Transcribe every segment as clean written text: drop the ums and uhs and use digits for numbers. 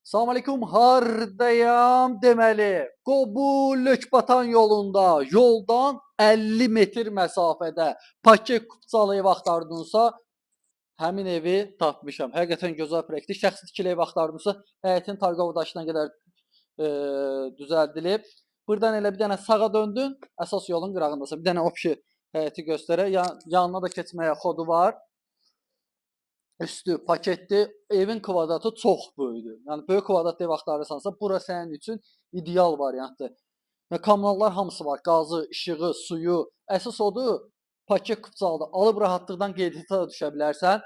Salam aleykum, hardayam deməli? Qobu Lökbatan yolunda, yoldan 50 metr məsafədə paket kupçalı ev axtardınsa, həmin evi tapmışam. Həqiqətən gözəl proyektdir. Şəxsi tikili ev axtardınsa, həyətin tarqov daşına qədər düzəldilib. Buradan elə bir dənə sağa döndün, əsas yolun qırağındasan. Bir dənə opşi həyəti göstərək. Yanına da keçməyə xodu var. Üstü paketli, evin kvadratı çox böyükdür. Yəni böyük kvadratlı ev axtarırsansa, bura sənin üçün ideal variantdır. Yəni, kommunallar hamısı var. Qazı, işığı, suyu. Əsas odur, paket kupçalıdır. Alıb rahatlıqdan qeydiyyata da düşə bilərsən.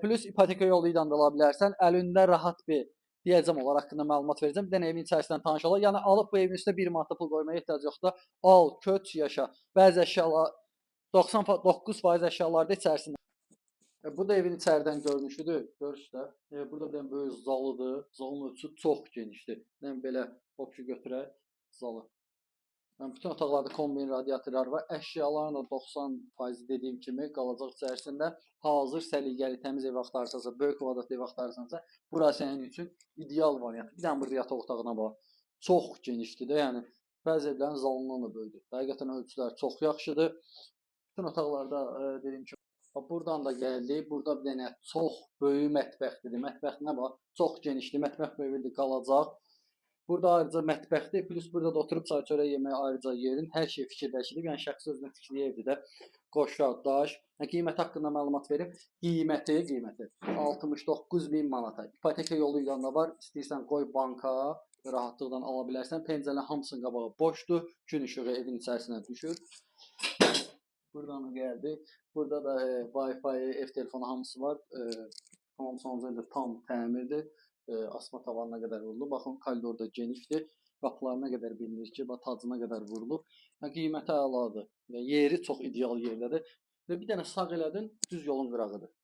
Plus ipoteka yolu ilə də ala bilərsən. Əlində rahat bir deyəcəm, onlar haqqında məlumat verəcəm. Bir dənə evin içərisindən tanış olaq. Yəni alıb bu evin üstünə 1 manat pul qoymaya ehtiyac yoxdur. Al, köç, yaşa. Bəzi əşyalar 99% əşyalar da içərisində. Bu da evin içəridən görünüşüdür. Görürsünüz də. Burada bir dənə böyük zalıdır. Zalın ölçüsü çox genişdir. Yəni belə opşu götürək zalı. Yəni bütün otaqlarda kombin radiatorlar var. Əşyaların da 90% dediyim kimi qalacaq içərisində. Hazır səliqəli təmiz ev axtarırsansa, böyük kvadratlı ev axtarırsansa, bura sənin üçün ideal variant. Bir dənə burada yataq otağına bax. Çox genişdir də, yəni bəzi evlərin zalından da böyükdür. Həqiqətən ölçülər çox yaxşıdır. Bütün otaqlarda dediyim kimi buradan da gəldik. Burada bir dənə çox böyük mətbəxdir. Mətbəxinə bax, çox genişdir. Mətbəx böyükdür, qalacaq. Burada ayrıca mətbəxdir. Plus burada da oturub çay çörək yeməyə ayrıca yerin. Hər şey fikirləşilib. Yəni şəxsi özünə tikili evdir də. Qoşa, daş. Yəni, qiyməti haqqında məlumat verim. Qiyməti 69 min manata. İpoteka yolu ilə də var. İstəyirsən qoy banka, rahatlıqla ala bilərsən. Pəncərələrin hamısının qabağı boşdur. Gün işığı evin içərisinə düşür. Buradan da gəldik. Burada da Wi-Fi, ev telefonu hamısı var. Hamam sanuzel tam təmirdir. Asma tavanına qədər vurulub. Baxın, koridor da genişdir. Qapılarına qədər bilinir ki, bax, tacına qədər vurulub. Yəni, qiyməti əladır. Yəni, yeri çox ideal yerdədir. Və bir dənə sağ elədin, düz yolun qırağıdır.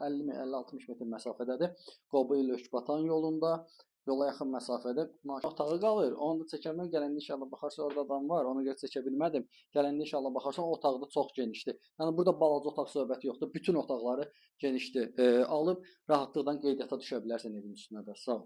50-60 metr məsafədədir. Qobu Lökbatan yolunda. Yola yaxın məsafədə otağı qalır. Onu da çəkəməm. Gələndə inşallah baxarsan, orada adam var. Ona görə çəkə bilmədim. Gələndə inşallah baxarsan, o otaq da çox genişdir. Yəni burada balaca otaq söhbəti yoxdur. Bütün otaqları genişdir. Alıb rahatlıqdan qeydiyyata düşə bilərsən evin üstünə də. Sağ ol.